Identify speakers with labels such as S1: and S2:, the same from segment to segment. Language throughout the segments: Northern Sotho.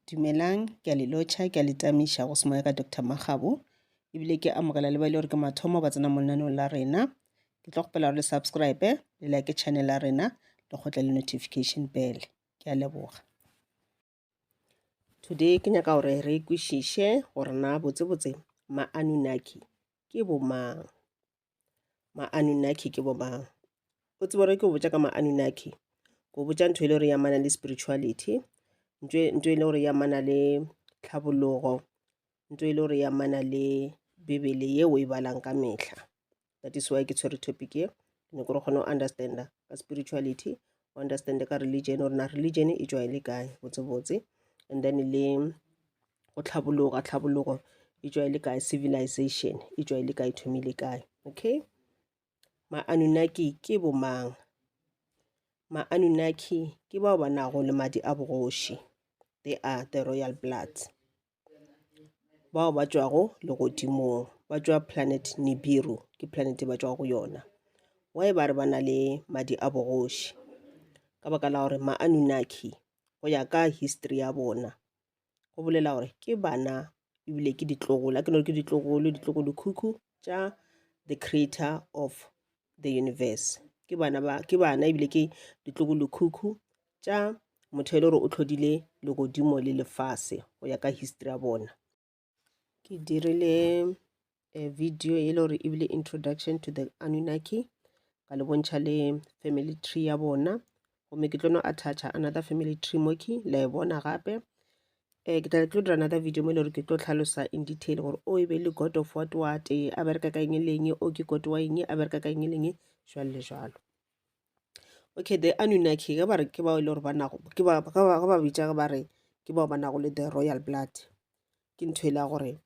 S1: Dumelang, ke a le lotšha, ke a le tamiša go semoya ka Doctor Makgabo. Ebile ke amogela le ba ile gore ke mathomo ba tsena mo lenaneong la rena. Ke tlo kgopela gore le subscribe, le like channel ya rena, le kgotle le notification bell. Ke a leboga. Today ke nyaka gore re kwešiše gore na botsebotse ma-Anunnaki ke bomang. Ma-Anunnaki ke bomang. O tsebe gore ke go botša ka ma-Anunnaki, ke go botša ntho e le gore e amana le spirituality, ntho e le gore e amana le tlhabologo, ntho e le gore e amana le Bibele ye o e balang ka mehla. That is why ke tshwere topic ye, ke nyaka gore o kgone go understanda ka spirituality, o understande ka religion gore na religion e tšwa e le kae botsebotse, and then le go tlhabologa, tlhabologo e tšwa e le kae, civilization e tšwa e le kae, e thomile kae. Okay, ma-Anunnaki ke bomang? Ma-Anunnaki ke bao ba nago le madi a bogoši, they are the royal blood. Bao ba tšwago legodimong, ba tšwa planet Nibiru, ke planet e ba tšwago go yona. Why ba re ba na le madi a bogoši? Ka baka la gore ma-Anunnaki go ya ka history ya bona, go bolela gore ke bana ebile ke ditlogolo, a ke no re ke ditlogolo, ditlogolokhukhu tša the creator of the universe. Ke bana ba, ke bana ebile ke ditlogolokhukhu tša motho e le gore o tlhodile legodimo le lefase go ya ka history ya bona. Ke dirile eh, video e le gore ebile introduction to the Anunnaki, ka le bontšha le family tree ya bona, gomme ke tlo no attacha another family tree mo ke la e bona gape. Eh, ke tla tlo dira another video mo e le gore ke tlo tlhalosa in detail gore o e be le god of what what, a bereka ka eng le eng, o ke god wa eng, a bereka ka eng le eng, jwalo le jwalo. Okay, the Anunnaki ge ba re ke bao e le gore ba nago ke ba ge ba bitša ge ba re ke bao ba nago le the royal blood, ke ntho e le ya gore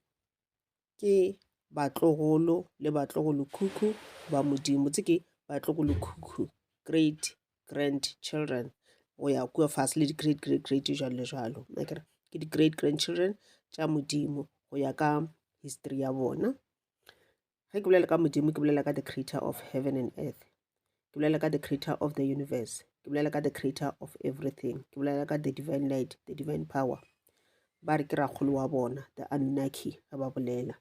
S1: ke batlogolo le batlogolokhukhu ba Modimo. Tse ke batlogolokhukhu, great grand children go ya kua fase le di-great great great jwalo le jwalo. Akere ke di-great grandchildren tša Modimo go ya ka history ya bona. Ge ke bolela ka Modimo, ke bolela ka the creator of heaven and earth. Ke bolela ka the creator of the universe. Ke bolela ka the creator of everything. Ke bolela ka the divine light, the divine power. Ba re ke rakgolo wa bona, the Anunnaki, ge ba bolela.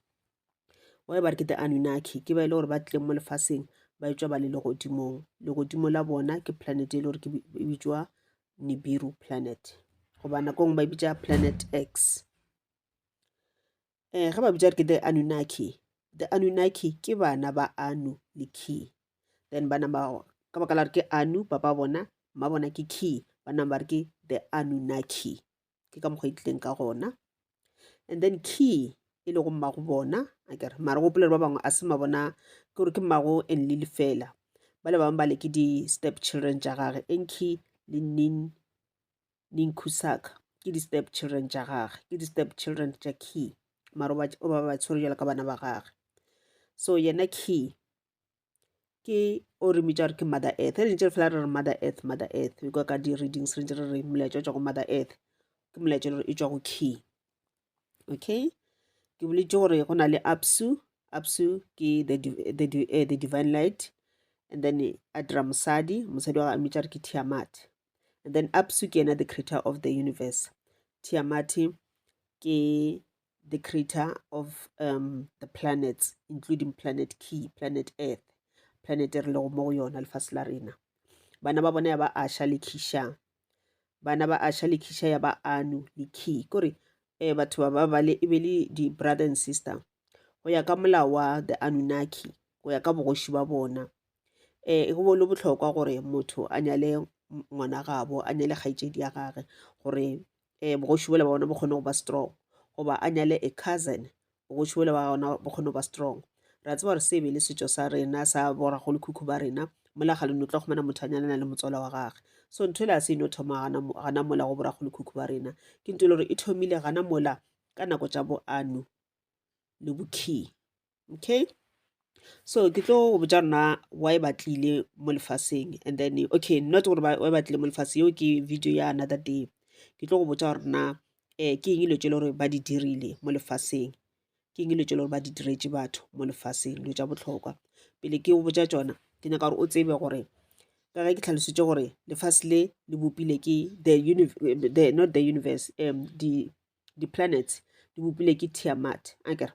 S1: Why ba re ke the Anunnaki? Ke ba e le gore ba tlileng mo lefaseng ba etšwa ba le legodimong. Legodimo la bona ke planet e le gore e bitšwa Nibiru planet. Goba nako nngwe ba e bitša planet X. Eh, ge ba bitša re ke the Anunnaki, the Anunnaki ke bana ba Anu le Ki. Then bana ba ka baka la gore ke Anu papa bona, mma bona ke Ki, ba nang ba re ke the Anunnaki. Ke ka mokgwa e tlileng ka gona. And then Ki e lego mmago bona, akere mara gopola gore ba bangwe a se mabona, ke gore ke mmago Enlil fela. Ba le bangwe ba le ke di-step children tša gage, Enki le Nin Ninkhusaka ke di-step children tša gage, ke di-step children tša Key, mara o ba ba tshwere jalo ka bana ba gage. So yena Key ke o re mitša gore ke Mother Earth, re ntše re fela re re Mother Earth, Mother Earth, o kwa ka di-readings re ntše re re molaetša o tšwa go Mother Earth, ke molaetša e le gore e tšwa go Key. Okay, ke boletše gore go na le Apsu, Apsu ke the divine light, and then a dira mosadi, mosadi wa gagwe a mmitša gore ke Tiamat. And then Apsu ke yena the creator of the universe. Tiamat ke the creator of the planets, including planet Ki, planet Earth, planet e re lego mo go yona lefase la rena. Bana ba bona ya ba Asha le Kisha. Bana ba Asha le Kisha ya ba Anu le Ki. Kore eh, batho ba ba bale e be le di-brother and sister. Go ya ka molao wa the Anunnaki, go ya ka bogoši ba bona. Eh, go bo le bohlokwa gore motho a nyale ngwana gabo, a nyale kgaetšedi ya gage gore um bogoši bola ba bona bo kgone go ba strong, goba a nyale a cousin, bogoši bola ba bona bo kgone go ba strong. Re a tseba gore se e be le setšo sa rena sa borakgolokhukhu ba rena, mola kgale no tla khumana motho a nyalana le motswala wa gage. So ntho ela ga se e no thoma gana gana mola go borakgolokhukhu ba rena, ke ntho e le gore e thomile gana mola ka nako tša bo Anu le bo Ki. Okay, so ke tlo go botša rena why ba tlile mo lefaseng, and then okay, not gore why ba tlile mo lefaseng, yeo ke video ya another day. Ke tlo go botša gore na um ke eng dilo tše le gore ba di dirile mo lefaseng, ke eng dilo tše le gore ba di diretše batho mo lefaseng, dilo tša bohlokwa. Pele ke go botša tšona, ke nyaka gore o tsebe gore Ka ge ke tlhalositše gore lefase le le bopile ke the, the not the universe, di di-planets di bopile ke Tiamat, akere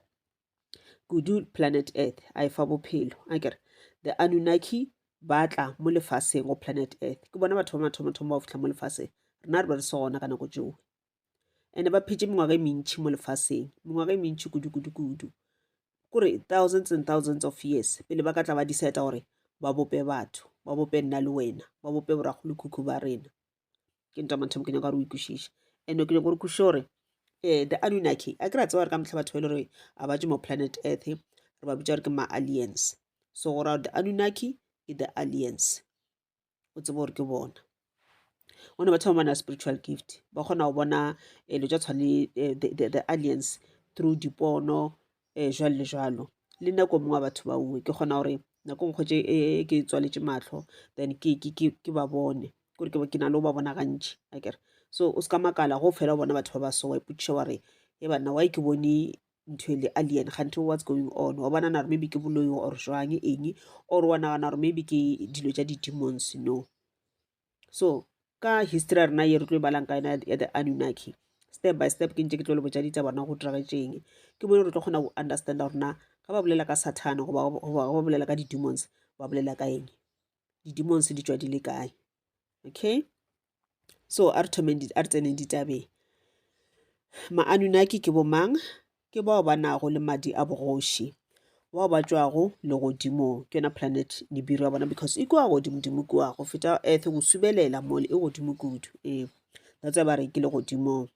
S1: kudu planet Earth a e fa bophelo, akere the Anunnaki ba tla mo lefaseng go planet Earth. Ke bona batho ba mathomothomo ba go fihla mo lefaseng, rena re be re se gona ka nako tšeo. And ba phetše mengwaga e mentši mo lefaseng, mengwaga e mentši kudu kudu kudu, kore thousands and thousands of years pele ba ka tla ba decide gore ba bope batho, ba bope nna le wena, ba bope borakgolokhukhu ba rena. Ke ntwa mathomo ke nyaka gore o ikwešiše, and ke nyaka gore kwešiše gore the Anunnaki, a ke ra tseba gore ka mehla batho ba e le gore a ba tšwe mo planet Earth re ba bitša gore ke ma-aliens. So go ra gore the Anunnaki ke the aliens, o tsebe gore ke bona. Gone batho ba ba na spiritual gift, ba kgona go bona dilo tša tshwana le the aliens through dipono jwalo le jwalo. Le nna ko mongwe wa batho ba uwe, ke kgona gore nako e nngwe kgwetše ke tswaletše mahlo then ke ba bone, kore ke na le go ba bona gantši akere. So o se ka makala ge o fela o bona batho ba ba so, wa ipotšiša wa re hei banna why ke bone ntho e le alien, kganthe what's going on? Wa bona gore maybe ke boloi or jwang eng, or wa nagana gore maybe ke dilo tša di-demons, no. So ka history ya rena ye re tlo e balang ka yona ya the Anunnaki, step by step ke ntše ke tlo le botša ditaba na go diragetšeng, ke mo re tlo kgona go understanda gore na ga ba bolela ka Sathane goba ga ba bolela ka di-demons ba bolela ka eng, di-demons di tšwa di le kae. Okay, so a re thomeng, a re tseneng ditabeng. Ma-Anunnaki ke bo mang? Ke bao ba nago le madi a bogoši, bao ba tšwago legodimong. Ke yona planet Nibiru ya bona, because e kua godimodimo kua go feta Earth, go subelela mole, e godimo kudu. Ee, that's why ba re ke legodimong.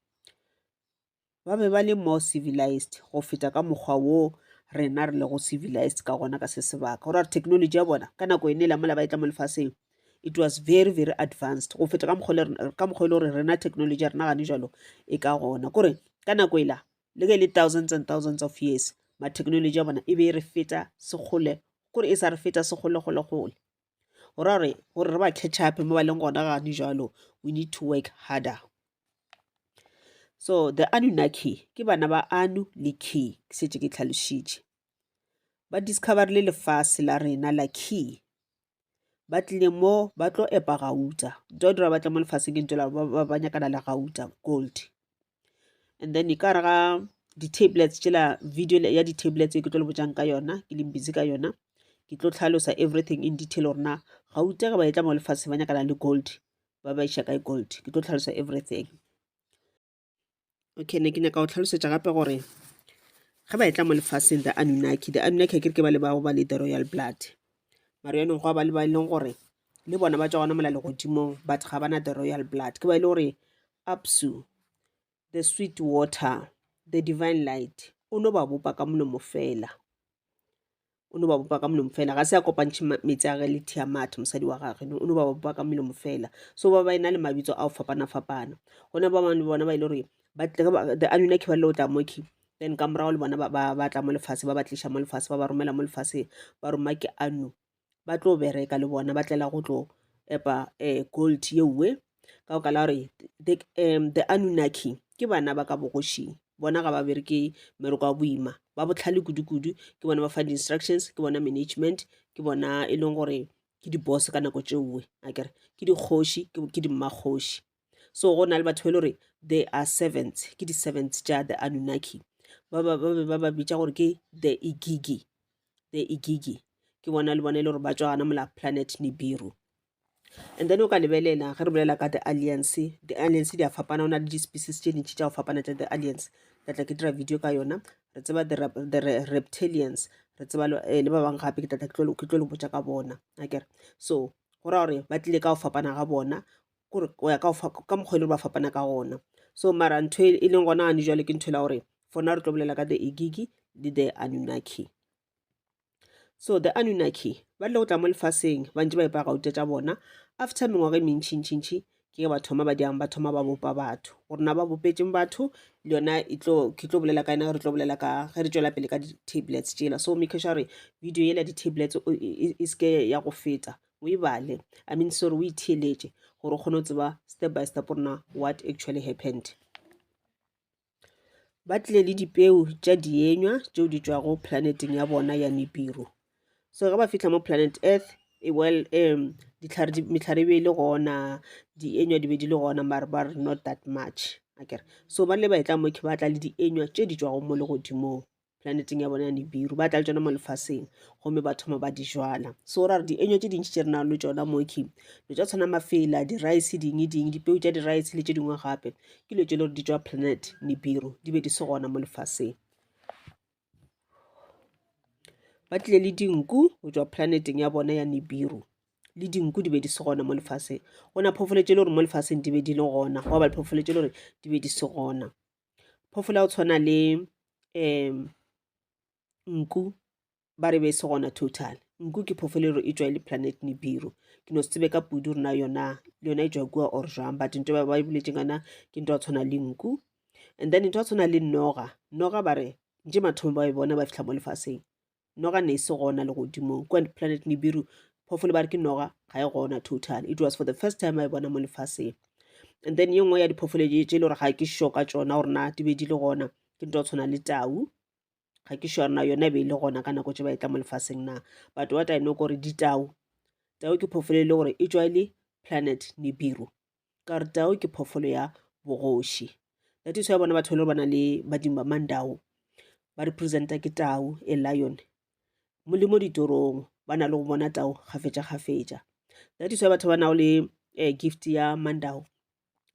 S1: Ba be ba le more civilized go feta ka mokgwa wo rena re lego civilized ka gona ka se sebaka. Go ra gore technology ya bona ka nako ene la mola ba etla mo lefaseng, it was very very advanced go feta ka mokgwa e le gore rena technology ya rena gane jalo e ka gona. Kore ka nako ela le ge e le thousands and thousands of years, ma technology ya bona e be e re feta sekgole, kore e sa re feta sekgole kgole kgole. Go ra gore gore re ba catch up mo ba leng gona gane jalo, we need to work harder. So the Anunnaki ke bana ba Anu le Ki, ke šetše ke hlalošitše. Ba discoverile lefase la rena la Ki. Ba tlile mo ba tlo epa gauta. Ntho ya dira ba tla mo lefaseng ke ntho ba ba nyakana le gauta, gold. And then e ka re ga di-tablets tšela, video ya di-tablets e ke tlo le botšang ka yona, ke leng busy ka yona, ke tlo hlalosa everything in detail gore na gauta ge ba etla mo lefaseng ba nyakana le gold, ba ba iša kae gold. Ke tlo hlalosa everything. Okay, ne ke nyaka go hlalosetša gape gore ge ba etla mo lefaseng the Anunnaki, the Anunnaki akere ke ba le bao ba le the royal blood, mara jaanong gwa ba le ba e leng gore le bona ba tšwa gona mola legodimong, but ga ba na the royal blood. Ke ba e le gore Apsu, the sweet water, the divine light, o no ba bopa ka molomo fela. O no ba bopa ka molomo fela, ga se a kopantšhe meetse a gage le Tiamat, mosadi wa gagwe, no, o no ba bopa ka molomo fela. So ba ba ena le mabitso a go fapana-fapana. Go na ba bangwe le bona ba e le gore ba tle, the Anunnaki ba ile go tla mo key, then ka morago le bona ba, ba, ba tla mo lefase, ba ba tliša mo lefase, ba ba romela mo lefaseng, ba roma ke Anu, ba tlo bereka le bona, ba tlela go tlo epa gold yeuwe, ka baka la gore the Anunnaki ke bana ba ka bogošing, bona ga ba bereke mmereko wa boima, ba bohlale kudu-kudu, ke bona ba fang di-instructions, ke bona management, ke bona e leng gore ke di-boss ka nako tšeuwe, akere ke dikgoši, ke dimmakgoši. So go na le batho ba e le gore they are servants, ke di-servants tša the Anunnaki, ba ba ba be ba ba bitša gore ke the Igigi, the Igigi ke bona le bona e le gore ba tšwa gona mola planet Nibiru. And then o ka lebelela ge re bolela ka the aliens, the aliens di a fapana, go na le di-species tše dintši tša go fapana tša the aliens, ka tla ke dira video ka yona. Re tseba the reptilians, re tseba le ba bangwe gape, ke tla tla ke tlo le botša ka bona akere. So go ra gore ba tlile ka go fapana ga bona, kore go ya ka mokgwa e le gore ba fapana ka gona. So mara ntho e leng gona gane jwale ke ntho e la gore for now re tlo bolela ka the Igigi le the Anunnaki. So the Anunnaki ba rile go tla mo lefaseng ba ntše ba epa gauta tša bona, after mengwaga e mentšintšintši ke ge ba thoma ba diang, ba thoma ba bopa batho. Gore na ba bopetšeng batho le yona e tlo, ke tlo bolela ka yona ge re tlo bolela ka, ge re tšwela pele ka di-tablets tšela. So make sure gore video yela ya di-tablets e se ke ya go feta, o e bale, I mean sorry, o e theeletše gore o kgone go tseba step by step gore na what actually happened. Ba tlile le dipeu tša dienywa tšeo di tšwago planeteng ya bona ya Nibiru. So ge ba fihla mo planet Earth, Well dihlare di mehlare e be e le gona, dienywa di be di le gona mare ba re not that much akere. So ba ile ba etla mo ke ba tla le dienywa tše di tšwago mo legodimong planeteng ya bona ya Nibiru, ba tla le tšona mo lefaseng gomme ba thoma ba di jwala. So go ra gore dienywa tše dintši tše re nago le tšona mo ke dilo tša tshwana mafela, di-rice, ding ding, dipeu tša di-rice le tše dingwe gape ke dilo tše e le gore di tšwa planet Nibiru, di be di se gona mo lefaseng. Ba tlile le dinku go tšwa planeteng ya bona ya Nibiru. Le dinku di be di se gona mo lefaseng. Go na phoofolo tše le gore mo lefaseng di be di le gona, gwa ba le phoofolo tše le gore di be di se gona. Phoofolo ya go tshwana le nku ba re be e se gona total. Nku ke phoofolo e le gore e tšwa e le planet Nibiru. Ke no se tsebe ka pudi gore na yona le yona e tšwa kua or jwang, but ntho ba e boletseng ka yona ke ntho ya go tshwana le nku. And then ntho ya go tshwana le noga, noga ba re ntše mathomo ba e bona ba fihla mo lefaseng noga ne e se gona legodimong kua planet Nibiru phoofolo ba re ke noga ga e gona total it was for the first time ba e bona mo lefaseng and then ye nngwe ya diphoofolo tše e le gore ga ke sure ka tšona gore na di be di le gona ke ntho ya go tshwana le tau ga ke sure na yona e be e le gona ka nako tše ba e tla mo lefaseng na but what I know ke gore ditau tau ke phoofolo e le gore e tšwa e le planet Nibiru ka gore tau ke phoofolo ya bogoši. That is why bona batho ba le gore ba na le badimo ba mandao ba representa ke tau a lion. Mo le mo ditorong ba na le go bona tau kgafetša-kgafetša. That is why batho ba nago le eh, gift ya mandao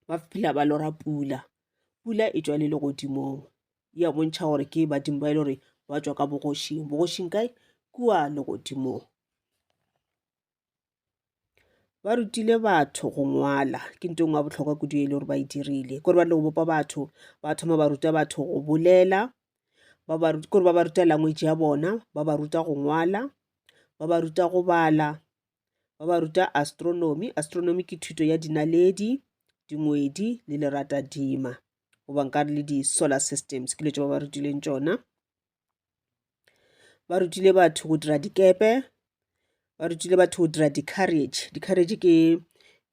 S1: ba phela ba lora pula. Pula e tšwa le legodimong ya bontšha gore ke badimo ba e le gore ba tšwa ka bogošing. Bogošing kae? Kua legodimong. Ba rutile batho go ngwala, ke ntho e nngwe ya bohlokwa kudu e le gore ba e dirile. Ke gore ba rile go bopa batho, ba thoma ba ruta batho go bolela, ba ba ke gore ba ba ruta language ya bona, ba ba ruta go ngwala, ba ba ruta go bala, ba ba ruta astronomy. Astronomy ke thuto ya dinaledi, dingwedi le leratadima goba nkare le di-solar systems ke dilo tše ba ba rutileng tšona. Ba rutile batho go dira dikepe, ba rutile batho go dira di-carriage. Di-carriage ke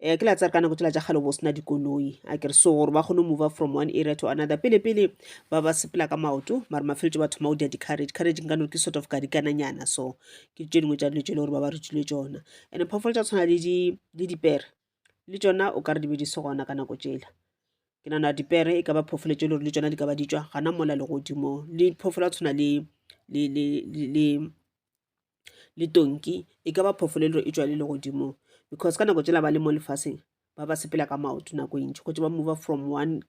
S1: um ke la tsare ka nako tsela tša kgale bo sena dikoloi akere so gore ba kgone go move from one area to another pele pele ba ba sepela ka maoto mara mafeletšo ba thoma go dira di-carriage. Carriage nka no ke sort of kadikananyana so ke tše dingwe tša dilo tše e le gore ba ba rutile tšona. And phoofolo tša tshwana le di le dipere le tšona o ka re di be di se gona ka nako tšela. Ke nagana dipere e ka ba phoofolo tše e le gore le tšona di ka ba di tšwa gana mola legodimong. Le phoofolo ya go tshwana le le le le le tonki e ka ba phoofolo e le gore e tšwa le legodimong because ka nako tšela ba le mo lefaseng ba ba sepela ka maoto nako e ntši go ba move from one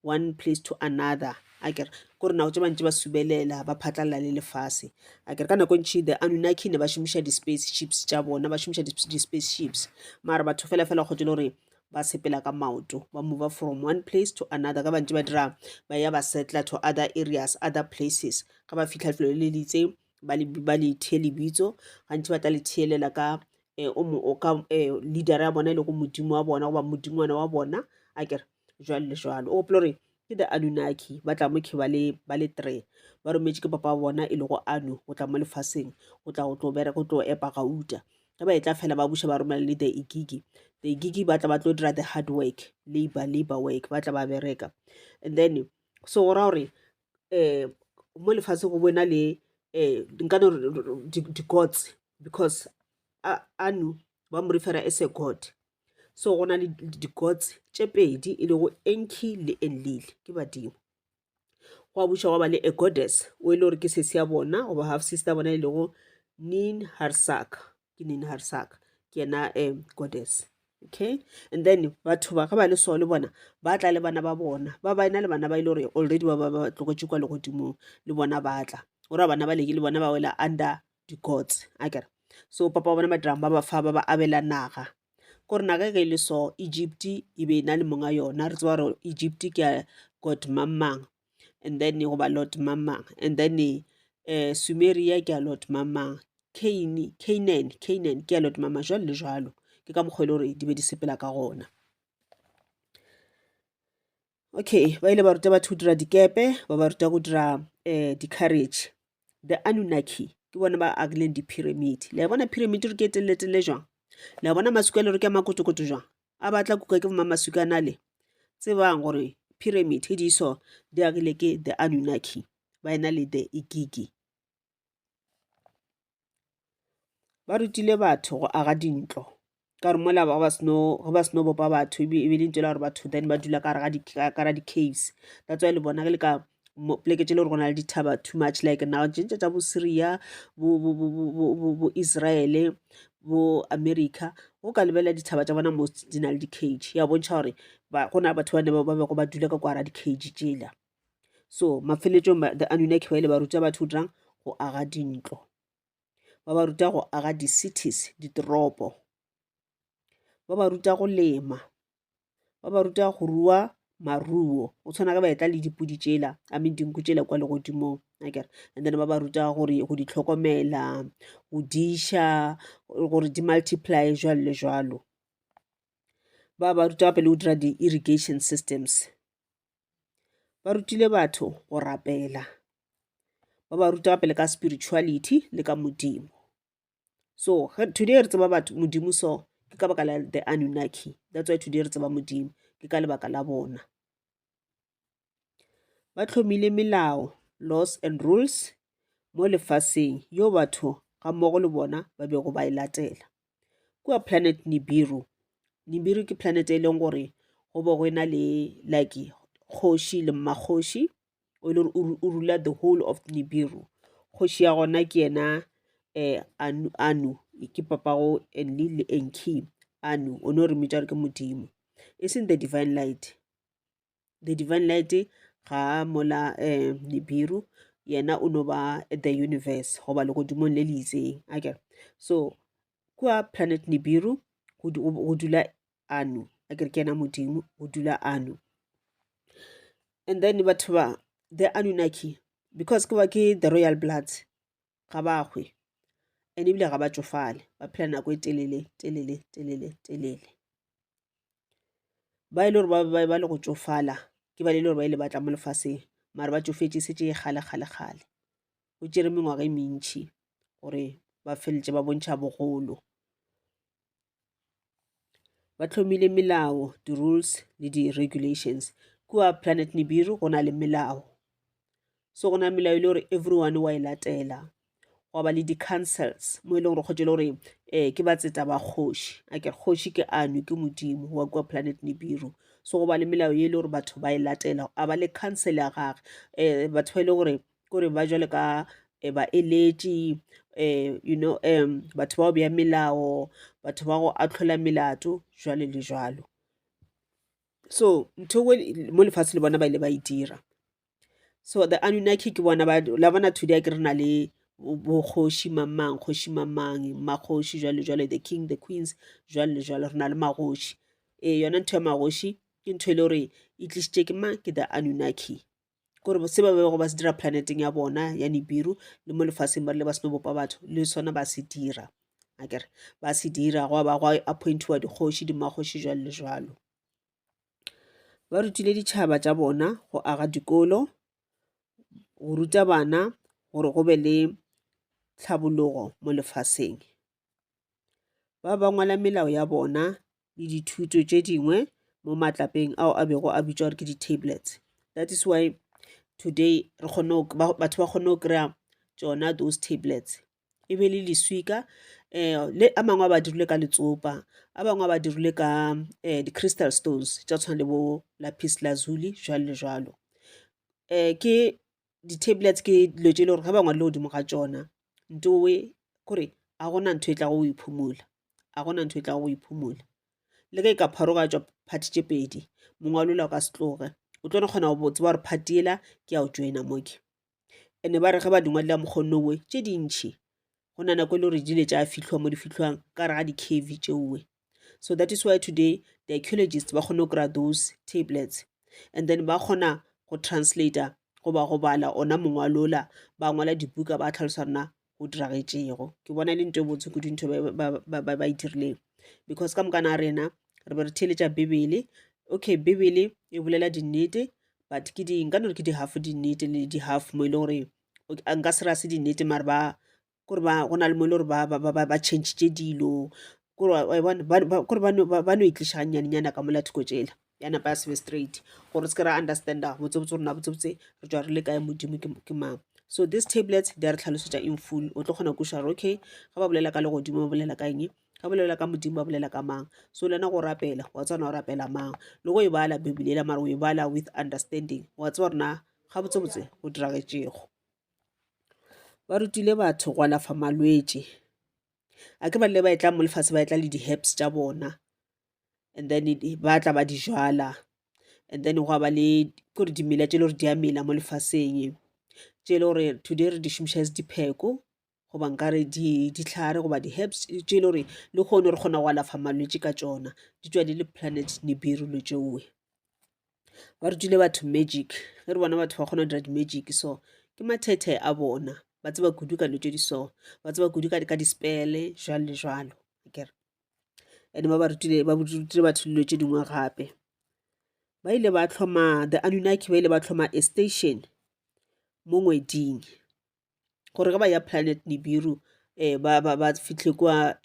S1: one place to another akere kore nako tše ba ntše ba subelela ba phatlalela le lefase akere ka nako e ntši the Anunnaki ne ba šomiša di-space ships tša bona ba šomiša di-space ships mara batho fela fela kgotse le gore ba sepela ka maoto ba move from one place to another ka ba ntše ba dira ba ya ba settler to other areas other places ga ba fihla lefelo le le itseng ba le ba le thee lebitso gantši ba tla le theelela ka eh, o mo o ka eh, leader ya bona e lego modimo wa bona goba modingwana wa bona a kere jwalo le jwalo o gopola gore ke the Anunnaki ba tla mo khe ba le ba le three ba rometše ke papa wa bona e lego Anu go tla mo lefaseng go tla go tlo bereka go tlo epa gauta ge ba etla fela ba buša ba romela le the Igigi the Igigi ba tla ba tlo dira the hard work labor labor work ba tla ba bereka and then so go ra gore um mo lefaseng go bona le um nka no re di-gods because Anu ba mo refera as a god so go na le di-gods tše pedi e lego Enki le Enlil ke badimo gwa buša gwa ba le a goddess o e le gore ke sesi ya bona goba half sister bona e lego Nin Harsak ke Nin Harsak ke yena um goddess okay and then batho ba ge ba le so le bona ba tla le bana ba bona ba ba ena le bana ba e le gore already ba ba ba tlogetše kwa legodimong le bona ba tla go ra bana ba leke le bona ba wela under di-gods akere so papa wa bona ba dirang ba ba fa ba ba abela naga kore naga ge e le so Egypt e be e na le monga yona re tseba gore Egypt ke ya god mang mang and then goba lord mang mang and then um Sumeria ke ya lord mang mang Cain, Canaan, Canaan ke ya lord mang mang jwalo le jwalo ke ka mokgwa e le gore di be di sepela ka gona. Okay ba ile ba ruta batho go dira dikepe ba ba ruta go dira um di-carriage the Anunnaki ke bona ba agileng di-pyramid le a bona pyramid gore ke e telele-telele jwang le a bona maswika a le gore ke a makotokoto jwang a batla kuka ke bo maswika a nale tsebang gore pyramid e di so di agile ke the Anunnaki ba ena le the Igigi. Ba rutile batho go aga dintlo ka gore mola ba seno ge ba seno bopa batho e be e le ntho e le gore batho then ba dula ka gare ga ka gare ga di-caves. That's why le bona ge le ka poleke tše e le gore go na le dithaba too much like naga tše tša bo Syria, bo bo bo bo bo bo Israel, bo America. Ge o ka lebelela dithaba tša bona most di na le di-cage ya bontšha gore ba go na le batho ba ne ba bego ba dula ka kwa gare ga di-cage tšela. So mafeletšong the Anunnaki ba ile ba ruta batho go dirang? Go aga dintlo. Ba ba ruta go aga di-cities, ditoropo. Ba ba ruta go lema. Ba ba ruta go rua maruo. Go tshwana ge ba etla le dipudi tšela, I mean dinku tšela kwa legodimong akere. And then ba ba ruta gore go di hlokomela, go diša, gore di multiply jwalo le jwalo. Ba ba ruta gape le go dira di-irrigation systems. Ba rutile batho go rapela, ba ba ruta gape le ka spirituality le ka Modimo. So today re tseba batho Modimo so ke ka baka la the Anunnaki. That's why today re tseba Modimo ke ka lebaka la bona. Ba hlomile melao, laws and rules mo lefaseng yeo batho gammogo le bona ba bego ba e latela. Kua planet Nibiru, Nibiru ke planet e leng gore go be go ena le like kgoši le mmakgoši o e le gore o rula the whole of Nibiru. Kgoši ya gona ke yena Anu, Anu ke papago Enlil le Enki. Anu o no re mmitša gore ke modimo, e seng the divine light. The divine light ga mola Nibiru yena o no ba the universe goba legodimong le le itseng akere. So kua planet Nibiru go dula Anu akere ke yena modimo go dula Anu. And then batho ba the Anunnaki because ke ba ke the royal bloods ga ba hwe and ebile ga ba tšofale ba phela nako e telele telele telele telele. Ba e le gore ba ba le go tšofala ke ba e le gore ba ile ba tla mo lefaseng mara ba tšofetše šetše e kgale kgale kgale. Go tšere mengwaga e mentši gore ba feleletše ba bontšha bogolo. Ba hlomile melao, di-rules le di-regulations. Kua Planet Nibiru go na le melao. So go na le melao e le gore everyone wa e latela. Gwa ba le di-councils mo e leng gore kgotse e le gore ke batseta ba kgoši. Akere kgoši ke Anu, ke modimo wa kua Planet Nibiru. So go ba le melao ye e le gore batho ba e latela. A ba le council ya gage. Batho ba e le gore kore ba jwale ka baeletši you know batho ba go bea melao, batho ba go ahlola melato jwalo le jwalo. So ntho e mo lefatshe le bona ba ile ba e dira. So the Anunnaki ke bona ba la bona today akere re na le bokgoši mang mang, kgoši mang mang, mmakgoši jwalo jwalo, the king, the queens jwalo le jwalo, re na le magoši. Ee yona ntho ya magoši ke ntho e le gore e tlišitše ke mang? Ke the Anunnaki. Kore se ba bego ba se dira planeteng ya bona ya Nibiru le mo lefaseng ba rile ba seno bopa batho le sona ba se dira. Akere ba se dira gwa ba gwa appointiwa dikgoši, dimmakgoši jwalo le jwalo. Ba rutile ditšhaba tša bona go aga dikolo, go ruta bana gore go be le tlhabologo mo lefaseng. Ba ba ngwala melao ya bona le dithuto tše dingwe mo matlapeng ao a bego a bitšwa gore ke di-tablets. That is why today re kgone batho ba kgone go kry-a tšona those tablets. E be le leswika le a mangwe a ba dirile ka letsopa, a bangwe a ba dirile ka di-crystal stones tša tshwana le bo lapis lazuli jwalo le jwalo. Ke di-tablets ke dilo tše e le gore ge ba ngwadile godimo ga tšona ntowe kore ga gona ntho e tlago go e phumola, ga gona ntho e tlago go e phumola. Le ge e ka pharogatšwa part tše pedi mongwalo wola o ka se tloge, o tlo no kgona go tseba gore part yela ke ya go join-a mo ke. And-e ba re ge ba di ngwadile ka mokgwa owe tše dintšhi go na nako e le gore di ile tša fihlwa mo di fihlwang ka gare ga di-cave tšeowe. So that is why today the archaeologists ba kgone go kry-a those tablets and then ba kgona go translator goba go bala ona mongwalo ola, ba ngwala dibuka ba tlhalosa gore na go diragetšego. Ke bona e le ntho e botse kudu ntho ba e dirileng because ka moka na rena re be re theeletša Bibele. Okay, Bibele e bolela dinnete but ke di nka no re ke di-half dinnete le di-half mo e le gore nka se re ga se dinnete mare ba kore ba go na le mo e le gore ba changitše dilo kore wa e bona kore ba no e tliša gannyane-nyana ka mola thoko tšela ya napa ya se be straight gore re se ke ra understand-a botsebotse gore na botsebotse re tšwa re le kae Modimo ke mang. So these tablets di a re tlhalosetša in full, o tlo kgona go kwešiša gore okay, ge ba bolela ka legodimo ba bolela ka eng, ge ba bolela ka Modimo ba bolela ka mang. So le wena go rapela wa tseba na o rapela mang, le go e bala Bible yela mara o e bala with understanding, wa tseba gore na gabotsebotse go diragetšego. Ba rutile batho go alafa malwetši, a ke ba le ba etla mo lefase ba etla le di-herbs tša bona and then ba tla ba di jala and then gwa ba le kore dimela tše le gore di a mela mo lefaseng tše e le gore today re di šomiša as dipheko goba nkare dihlare goba di-herbs tše e le gore lehono re kgona go alafa malwetši ka tšona di tšwa di le planet Nibiru lo tšeoe. Ba rutile batho magic ge re bona batho ba kgona go dira di-magic so ke mathethe a bona ba tseba kudu ka dilo tše di so ba tseba kudu ka di-spell-e jwalo le jwalo akere. And ba ba rutile ba rutile batho dilo tše dingwe gape. Ba ile ba hloma the Anunnaki ba ile ba hloma a station mo ngweding gore ge ba ya planet Nibiru ba fihle kua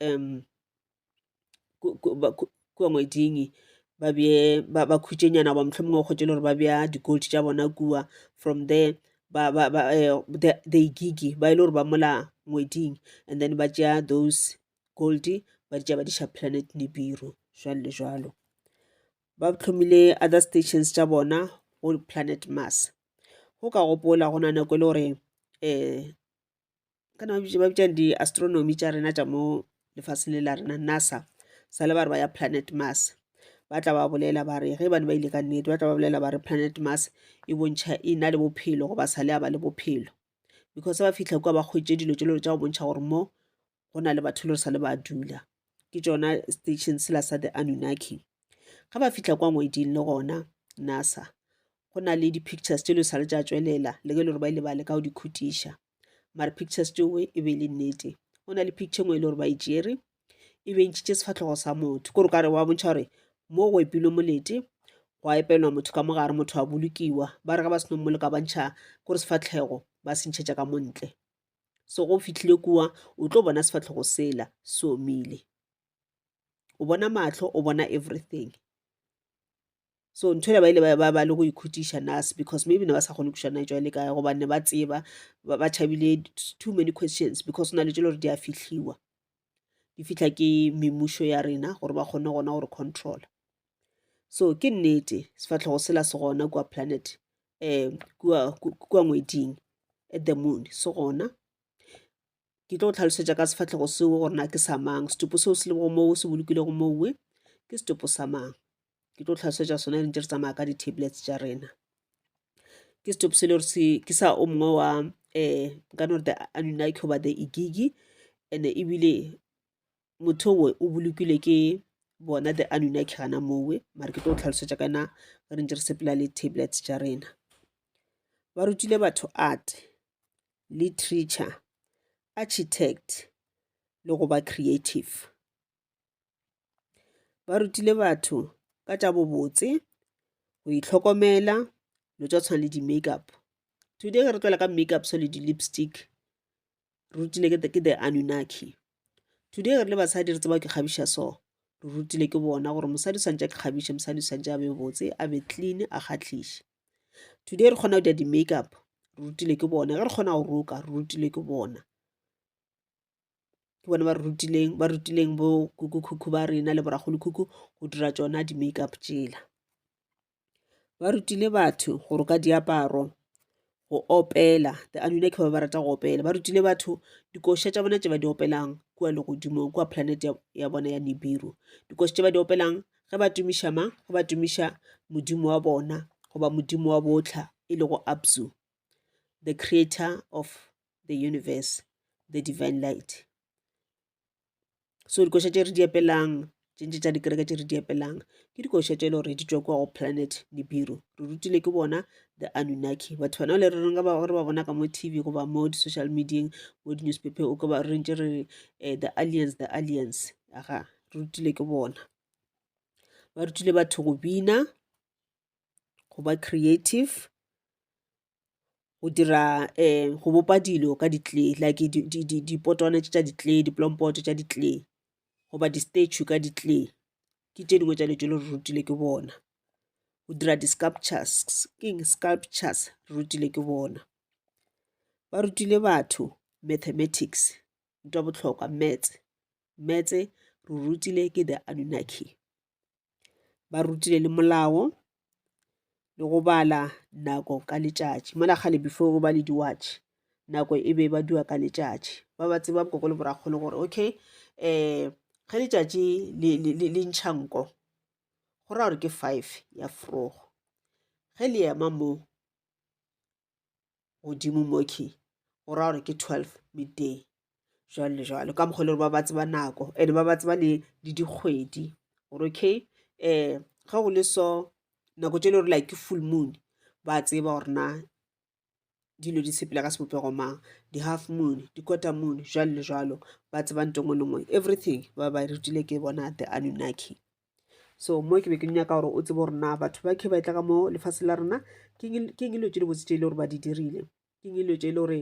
S1: kua ngweding ba bee ba khutšenyana goba mohlomongwe o hwetše e le gore ba bea di-gold tša bona kua. From there the igigi ba e le gore ba mola ngweding and then ba tšea those gold ba di tšea ba di iša planet Nibiru jwalo le jwalo. Ba hlomile other stations tša bona go planet Mars. Go ka gopola go na nako e le gore kana ba bitšang di-astronomy tša rena tša mo lefaseng le la rena NASA sa le ba re ba ya planet Mars ba tla ba bolela ba re ge bane ba ile ka nnete ba tla ba bolela ba re planet Mars e bontšha e na le bophelo goba sa le a ba le bophelo because ba fihla kua ba hwetše dilo tše le tša go bontšha gore mo go na le batho le sa le ba dula ke tšona station sela sa the Anunnaki ga ba fihla kwa ngweding le gona NASA go na le di-pictures tše le sa le tša tšwelela le ge e le gore ba ile ba leka go di khutiša mara pictures tšeo e be e le nnete go na le picture engwe e le gore ba e tšere e be ntšhitše sefahlego sa motho kore ka re wa bontšha gore mo go epilwe molete gwa epelwa motho ka mogare motho a bolokiwa ba re ga ba seno mmoloka ba ntšha kore sefahlego ba se ntšhetša ka mo ntle so go fihlile kua o tlo bona sefahlego sela se omile o bona mahlo o bona everything so ntho ela ba ile ba ba le go ikhutiša nurse because maybe ne ba sa kgone go na e tšwa le kae gobane ne ba tseba ba tšhabile too many questions because o na le tše le gore di a fihliwa di fihla ke memušo ya rena gore ba kgone gona gore controla so ke nnete sefahlego sela se gona kua planet um kua ngweding at the moon se gona Ke tlo go tlhalosetša ka sefahlego seo gore na ke sa mang, setopo seo se lego moo se bolokilego mowe ke setopo sa mang. Ke tlo tlhalosetša sona re ntše re tsamaya ka di-tablets tša rena. Ke setopo se le gore se ke sa o mongwe wa um nka no re the Anunnaki goba the Igigi and-e ebile motho owe o bolokilwe ke bona the Anunnaki gana mowe mare ke tlo go tlhalosetša ka yona ge re ntše re sepela le tablets tša rena. Ba rutile batho art. literature, architect le go ba creative. Ba rutile batho ka tša bobotse, go itlhokomela, dilo tša go tshwana le di-makeup. Today ge re tlwaela ka makeup so le di-lipstick, re rutile ke the Anunnaki. Today ge re le basadi re tseba ke kgabiša so, re rutile ke bona gore mosadi o swantše a kgabiše, mosadi o swantše a be botse, a be clean, a kgahliše. Today re kgona go dira di-makeup, re rutilwe ke bona. Ge re kgona go roka, re rutilwe ke bona. Ke bona ba re rutileng, ba rutileng bo kukukhukhu ba rena le borakgolokhukhu go dira tšona di-makeup tšela. Ba rutile batho go roka diaparo, go opela. The Anunnaki ba be ba rata go opela. Ba rutile batho dikoša tša bona tše ba di opelang kua legodimong, kua planet ya bona ya Nibiru. Dikoša tše ba di opelang ge ba tumiša mang? Ge ba tumiša modimo wa bona goba modimo wa bohla e lego Abzu, the creator of the universe, the divine light. So dikoša tše re di epelang, tše ntši tša dikereke tše re di epelang, ke dikoša tše e le gore di tšwa kua go planet Nibiru. Re rutile ke bona the Anunnaki. Batho bana le re reng ba re ba bona ka mo TV goba mo di-social media-eng, mo di-newspaper-eng, o ka ba re ntše re re the aliens, the aliens. Aga, re rutile ke bona. Ba rutile batho go bina, go ba creative, go dira go bopa dilo ka di-clay like dipotwana tše tša di-clay, diplompoto tša di-clay goba di-statue ka di-clay. Ke tše dingwe tša dilo tše le re rutilwe ke bona. Go dira di-sculptures, ke eng sculptures re rutilwe ke bona. Ba rutile batho mathematics, ntwa bohlokwa, maths. Maths re rutile ke the Anunnaki. Ba rutile le molao le go bala nako ka letšatši. Mola kgale before go ba le di-watch, nako e be e badiwa ka letšatši. Ba ba tseba bokoko le borakgolo gore okay ge letšatši le ntšha nko, go ra gore ke 5 ya frogo. Ge le ema mo godimo mokhwi go ra gore ke 12 midday, jwalo le jwalo. Ka mokgwa e le gore ba ba tseba nako and ba ba tseba le dikgwedi gore okay ge go le so nako tše e le gore like ke full moon, ba tseba gore na dilo di sepela ka sebopego mang, di-half moon, di-quarter moon, jwalo le jwalo. Ba tseba ntho e nngwe le nngwe, everything ba ba rutile ke bona the Anunnaki. So mo ke be ke nyaka gore o tsebe gore na batho ba ke ba etla ka mo lefaseng la rena ke eng dilo tše dibotse tše e le gore ba di dirile, ke eng dilo tše e le gore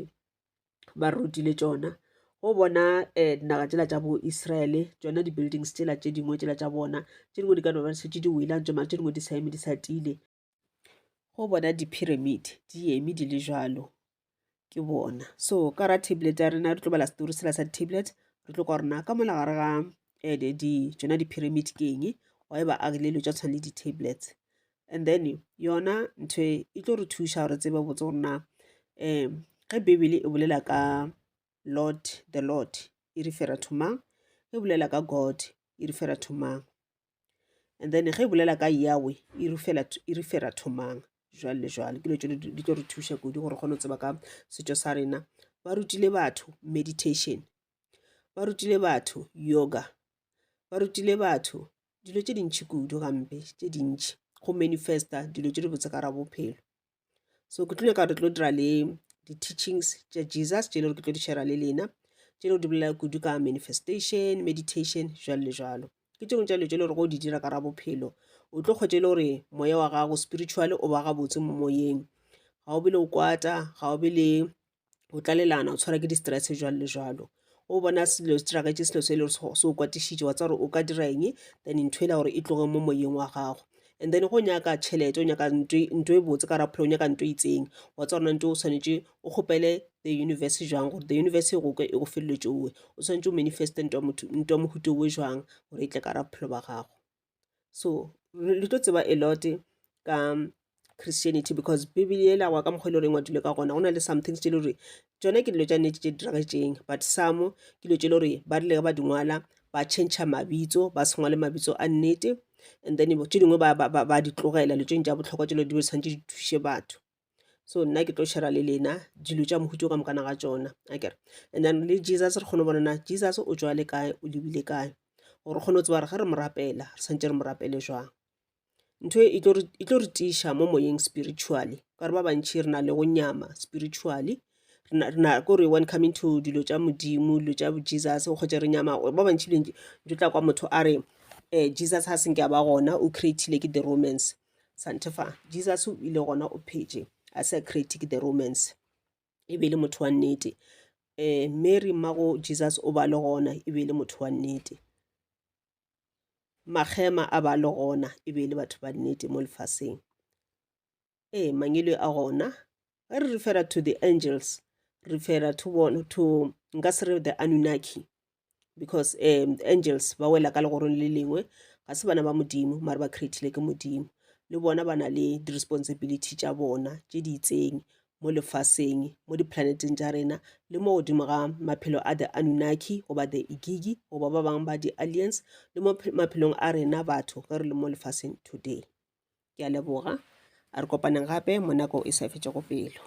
S1: ba re rutile tšona. Go bona dinaga tšela tša bo Israel, tšona di-buildings tšela tše dingwe tšela tša bona, tše dingwe di ka no ba šetše di wele mara tše dingwe di sa eme di sa tiile. Go bona di-pyramid di eme di le jwalo ke bona. So ka ra tablet ya rena re tlo bala story sela sa di-tablet, re tlo kwa gore na ka mola gare ga tšona di-pyramid ke eng, why ba agile dilo tša tshwana le di-tablets. And then yona ntho e e tlo re thuša gore re tsebe botse gore na ge Bibele e bolela ka Lord, the Lord e refera to mang, ge e bolela ka God e refera to mang. And then ge e bolela ka Yahweh e refera to mang, jwalo le jwalo. Ke dilo tše di tlo re thuša kudu gore re kgone go tseba ka setšo sa rena. Ba rutile batho meditation, ba rutile batho yoga, ba rutile batho dilo tše dintši kudu gampe, tše dintši go manifesta dilo tše dibotse ka gare ga bophelo. So ke tlo nyaka re tlo dira le di-teachings tša Jesus tše e le gore ke tlo di share le lena, tše e le gore di bolela kudu ka manifestation, meditation, jwalo le jwalo. Ke tše dingwe tša dilo tše e le gore go di dira ka ra bophelo o tlo kgwetša e le gore moya wa gago spiritual o ba gabotse mo moyeng, ga o be le go kwata, ga o be le go tlalelana, o tshwarwa ke di-stress jwalo le jwalo. O bona selo se diragetše, selo se e le gore se o kwatišitše, wa tseba gore o ka dira eng, then ntho ela gore e tloge mo moyeng wa gago. And then go nyaka tšhelete, o nyaka ntho e botse ka gare ga bophelo, o nyaka ntho e itseng, wa tseba gore na ntho o swanetše o kgopele the universe jwang gore the universe e go kwe e go fe dilo tšeo, o swanetše o manifeste ntho ya mohuta owe jwang gore e tle ka gare ga bophelo ba gago. So le tlo tseba a lot ka Christianity because Bibele yela wa ka mokgwa e le gore e ngwadilwe ka gona, go na le some things tše le gore tšona ke dilo tša nnete tše di diragetšeng, but some ke dilo tše le gore ba rile ge ba di ngwala ba change mabitso, ba se ngwale mabitso a nnete, and then tše dingwe ba di tlogela dilo tše dingwe tša bohlokwa tše le gore di be di swanetše di thuše batho. So nna ke tlo share le lena dilo tša mohuta ka mokana ga tšona akere. And then le Jesus re kgone go bona na Jesus o tšwa le kae, o lebile kae, gore re kgone go tseba gore ge re mo rapela re swanetše re mo rapele jwang. Ntho e e tlo re tiiša mo moyeng spiritually, ka gore ba bantši re na le go nyama spiritually, re na kore when coming to dilo tša Modimo, dilo tša Jesus o kgwetše re nyama. Ba bantši o tla kwa motho a re Jesus ga se nke a ba gona, o create-ile ke the Romans. Santefa, Jesus o ile gona o phetše, a se a create ke the Romans, e be e le motho wa nnete. Mary mmago Jesus o ba le gona, e be e le motho wa nnete. Makgema a ba le gona, e be e le batho ba nnete mo lefaseng. Ee, mangelo a gona. Ge re refera to the angels, re refera to bona, to nka se re the Anunnaki, because angels ba wela ka legorong le lengwe, ga se bana ba Modimo, mara ba creatile ke Modimo. Le bona ba na le di-responsibility tša bona tše di itseng mo lefaseng, mo di-planeteng tša rena, le mo godimo ga maphelo a the Anunnaki goba the Igigi goba ba bangwe ba di-aliens, le mo maphelong a rena batho ge re le mo lefaseng today. Ke a leboga, a re kopaneng gape mo nakong e sa fetšego pelo.